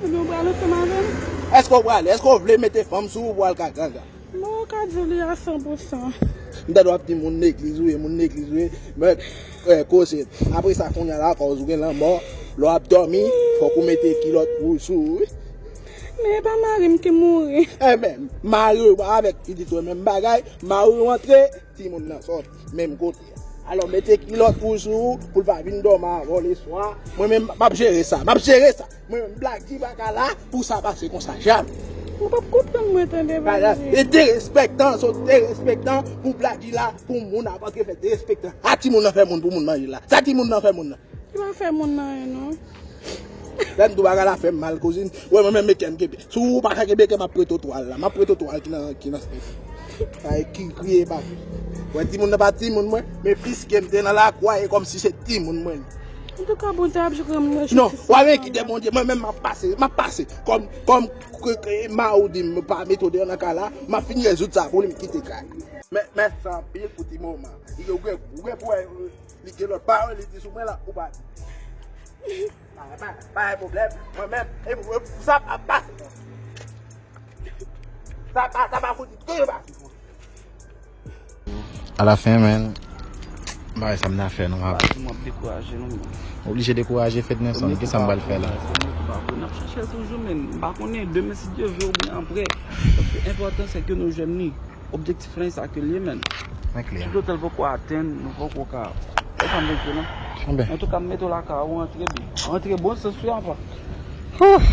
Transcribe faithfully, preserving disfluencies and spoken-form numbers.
Ebyen, ou pral ansanm avè m? Èske w prale? Èske w vle mete fanm sou ou pou al ka ganga? Bon, ou ka di li a san pou san. M tande w ap di moun legliz ou ye, moun legliz ou ye. Men, eh, koze. Apre sa, kounye a la, akoz ou gen lanmò, lè w ap dòmi, fòk ou mete kilòt wouj sou ou, wi. Men e pa mari m ki mouri. Enben, mari w avèk pitit ou e menm bagay, mari w antre, timoun nan sòti menm kote a. Alò, mete kilòt wouj sou ou pou l pa vin dòmi avè w leswa. Mwen menm, m ap jere sa, m ap jere sa. Mwen menm, Black G pa ka la pou sa pase konsa, jamè. Ou p ap konprann mwen tande, Black G. E derespektan, so derespektan pou Black G la, pou moun ap antre fè derespektan. A timoun nan fè moun pou moun manje la. Sa timoun nan fè moun nan. Li pa fè moun nan anyen, non. Lè m di w bagay la fè m mal, kouzin. Wè, mwen menm, men kè m kenbe. Si w pa ka kenbe kè, m ap prete w twal la. M ap prete w twal ki nan, ki nan sèk. Ay, ki kriye pa. Wè, timoun nan pa timoun mwen, men piske m te nan lakou a, e kòmsi se timoun mwen. Antouka, Bondye ap jwenn mwen. Non, w a men kite Bondye, mwen menm m ap pase, m ap pase. Kòm, kòm ke, ke, Mawo di m pa mete w deyò nan kay la, m ap fin rezoud sa pou li m kite kay. Men, men, sa anpil pou ti moman. Ou gen, ou gen pou wè, li gen lòt pawòl, li di sou mwen la, ou pa di. Pa, pa, pa gen pwoblèm. Mwen menm, e, e, sa pa pase. Sa pa, sa pa fouti, touye pa. Alafen, men, bagay sa m ta fè, non, papa. Mwen ap dekouraje, non, men. Oblije dekouraje, Fednerson, ki sa m pral fè la? Mwen pa konn, ap chache toujou, men m pa konnen demen, si Dye vle, oubyen apre. Paske enpòtan, se ke nou jwenn li. Objektif lan, e sa ke l ye, men. Mwen klè. Si lotèl poko atenn, nou poko ka. E sa m vle di, non? Anben. Antouka, m mete w lakay ou, antre byen. Antre bon sans wi, apa. Huh.